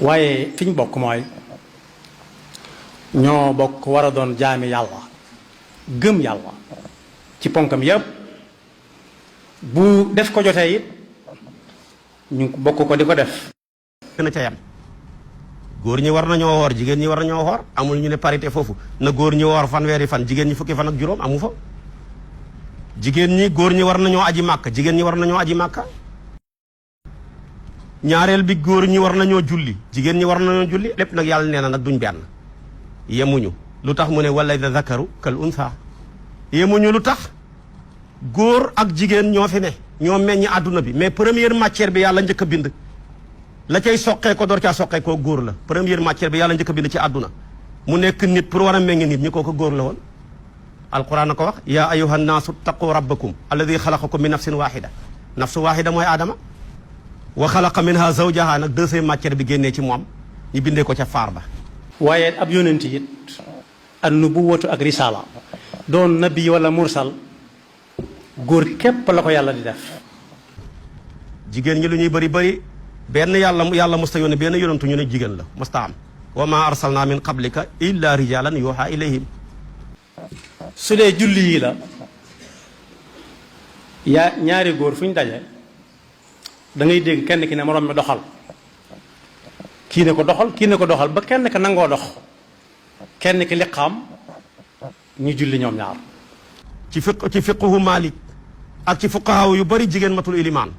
waaye fi ñu bokk mooy ñoo bokk war a doon jaami yàlla gëm yàlla ci ponkam yépp bu def ko jotee it ñu bokk ko di ko def. na ca yam góor ñi war nañoo woor jigéen ñi war nañoo woor amul ñu ne parité foofu na góor ñi woor fanweeri fan jigéen ñi fukki fan ak juróom amu fa. jigéen ñi góor ñi war nañoo aji màkk jigéen ñi war nañoo aji màkka ñaareel bi góor ñi war nañoo julli jigéen ñi war nañoo julli lépp nag yàlla nee na nag duñ benn yemuñu lu tax mu ne walaysa zakaru kal unsa yemuñu lu tax góor ak jigéen ñoo fi ne ñoo meññ àdduna bi mais première matière bi yàlla njëkk a bind la cay soqee ko door caa soqee koo góor la première matière bi yàlla njëkk a bind ci àdduna mu nekk nit pour war a meññ nit ñi koo ko góor la woon alquran na ko wax yaa ayyuhan naasu taqu rabbakum alladi xalaqakum min nafsin waxida nafsu waxida mooy aadama wa xalaqa minha zawjaha nag deuxième matière bi génnee ci moom ñu bindee ko ca faar ba waaye ab yonent it an nubuwatu ak risala doon nabi wala mursal góor képp la ko yàlla di def. jigéen ñi lu ñuy bëri bëri benn yàlla musta yónne benn yonentu ñu ne jigéen la musta am wa ma arsalna min qablika illa rijalan yuha ilayhim. su dee julli yi la yaa ñaari góor fu ñu daje da ngay dégg kenn ki ne moroom mi doxal kii ne ko doxal kii ne ko doxal ba kenn ki nangoo dox kenn ki liqaam ñu julli ñoom ñaar. ci fiqhu Malik ak ci fuqahaa yu bari jigéen matul ilimaan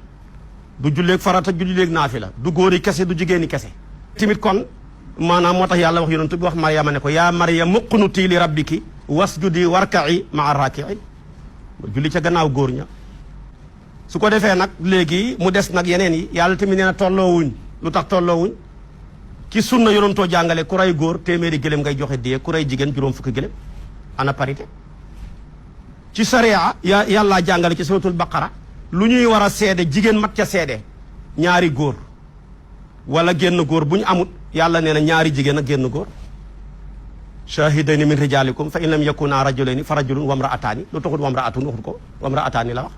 du julleeg farata du julleeg naafila du góor yi kese du jigéen yi kese. tamit kon maanaam moo tax yàlla wax yonent bi wax Maryama ne ko yaa Maryam uqnutii li rabbiki wasjudi warka'i ma'a raaki'iin julli ca gannaaw góor ña. su ko defee nag léegi mu des nag yeneen yi yàlla tamit nee na tolloowuñ lu tax tolloowuñ ci sunna yonentoo jàngale ku rey góor téeméeri gëléem ngay joxe dee ku rey jigéen juróom fukki gëléem ana parité. ci sariya yàlla jàngale ci suratul baqara lu ñuy war a seede jigéen mat ca seede ñaari góor wala génn góor bu ñu amut yàlla nee na ñaari jigéen ak génn góor shahidayni min rijalikum fa in lam yakuna rajulayni fa rajulun wa imra'atani lu taxut wa imra'atun waxut ko wa imra'atani la wax.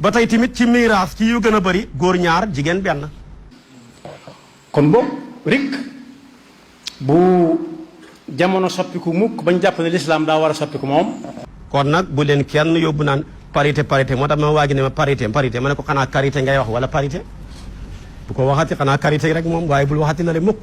ba tey tamit ci miraas ci yu gën a bëri góor ñaar jigéen benn. kon boobu rik bu jamono soppiku mukk bañ jàpp ne lislaam daa war a soppiku moom. kon nag bu leen kenn yóbbu naan parité moo tax ma waa gi ne ma parité ma ne ko xanaa karité ngay wax wala parité bu ko waxati xanaa karité rek moom waaye bul waxati la le mukk